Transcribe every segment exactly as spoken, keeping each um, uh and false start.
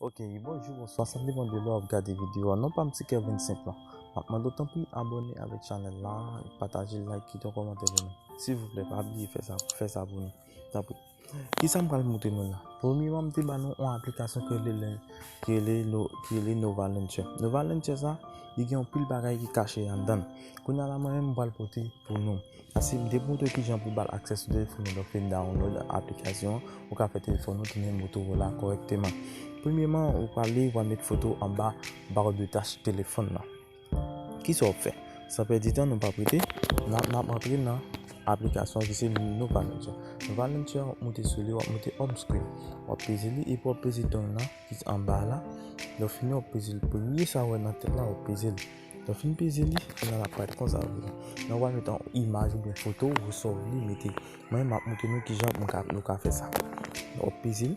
Ok, bonjou, bonswa, sa depann de lè w ap gade videyo a. Non pa m se Kevin Simple. M ap mande w tanpri abòne avèk chanèl la, pataje, like, kite yon kòmantè pou nou. Silvouplè, pa bliye fè sa, fè sa pou nou. Tanpri. Kisa m pral montre nou la? Premyeman, m te ba nou yon aplikasyon ki rele, ki rele, ki rele Nova Launcher. Nova Launcher sa, li gen yon pil bagay ki kache anndan. Kounye a la, mwen menm, m pral pote pou nou. Paske m te montre kijan pou ba l aksè sou telefòn ou, lè w fin download aplikasyon an, ou ka fè telefòn ou tounen Motorola kòrèkteman. Premyeman, ou prale, ou pral met foto anba barre de tâche telefòn nan. Kisa w ap fè? San pèdi tan, nou p ap rete, n ap, n ap antre nan aplikasyon ki se Nova Launcher. Nova Launcher, w ap monte sou li, w ap monte home screen. W ap peze li, epi w ap peze done nan ki anba la. Lè w fini, w ap peze l. Premye sa w wè nan tèt la, w ap peze l. Lè w fin peze li, kounye a l ap parèt konsa pou ou. Nan w al met yon imaj oubyen foto, ou sa w vle mete. Mwen, m ap montre nou kijan nou ka, nou ka fè sa. W ap peze l,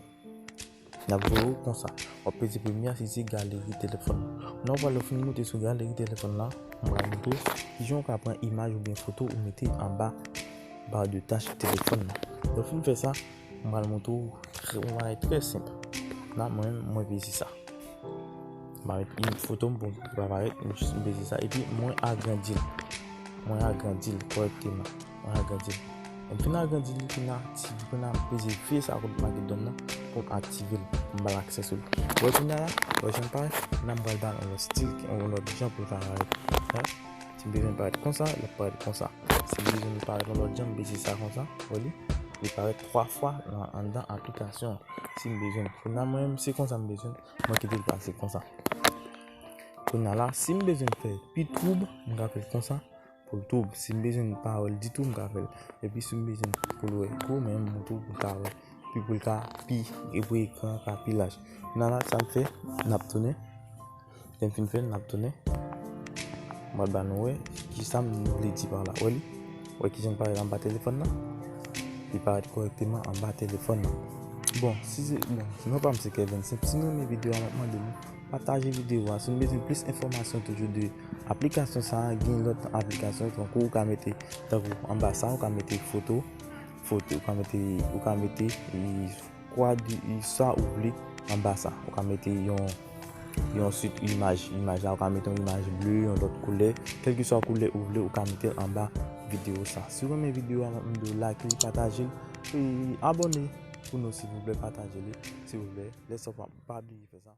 l ap voye w konsa. W ap peze premye a, se, se galeri telefòn nan. Nan w pral fin monte sou galeri telefòn nan, m pral montre w kijan w ka pran imaj oubyen foto ou mete anba barre de tâche telefòn nan. Lè w fin fè sa, m pral montre w trè, yon bagay trè senp. La, mwen, mwen peze sa. M pa met foto m pou li pa parèt, m jis m peze sa. Epi mwen agrandi l. Mwen agrandi l kòrèkteman. Mwen agrandi l. Lè m fin agrandi li, kounye a, ti, kounye a, m peze vye sa kote make done nan pou m aktive l, pou m ba l aksè sou li. Wè kounye a la, wè jan l parèt, kounye a m pral ba l yon lòt stil, yon lòt jan pou l ka parèt. Wè. Si m bezwen l parèt konsa, l ap parèt konsa. Si m bezwen l parèt yon lòt jan, m peze sa konsa, wè li, li parèt twa fwa nan, anndan aplikasyon an. Si m bezwen l. Kounye a mwen menm, se konsa m bezwen l, mwen kite l pase konsa. Kounye a la, si m bezwen l fè pi twoub, m ka fè l konsa, pou l twoub. Si m bezwen l pa wè l ditou, m ka fè l. Epi si m bezwen l pou l wè gwo, men m montre w pou l ka wè. Pi pou l ka pi, e pou ekran an ka pi laj. Kounye a la, sa m fè, n ap tounen. Lè m fin fè l, n ap tounen. M pral ba nou wè kisa m vle di pa la. Wè li? Wè kijan l parèt anba telefòn nan? Li parèt kòrèkteman anba telefòn nan. Bon, si se, bon, non pa m se Kevin Simple. Si nou renmen videyo a, m ap mande nou pataje videyo a. Si nou bezwen plis enfòmasyon toujou de aplikasyon sa a, gen lòt aplikasyon tankou ou ka mete, tankou anba sa, ou ka mete foto, foto, ou ka mete, ou ka mete, e, kwa di, e, sa ou vle anba sa. Ou ka mete yon, yon suit imaj, imaj la, ou ka mete yon imaj ble, yon lòt koulè, kèlkeswa koulè ou vle, ou ka mete l anba videyo sa. Si w renmen videyo a, m ap mande w like li, pataje l, e abòne pou nou, silvouplè, pataje li, silvouplè. Lè sa, pa, pa bliye fè sa.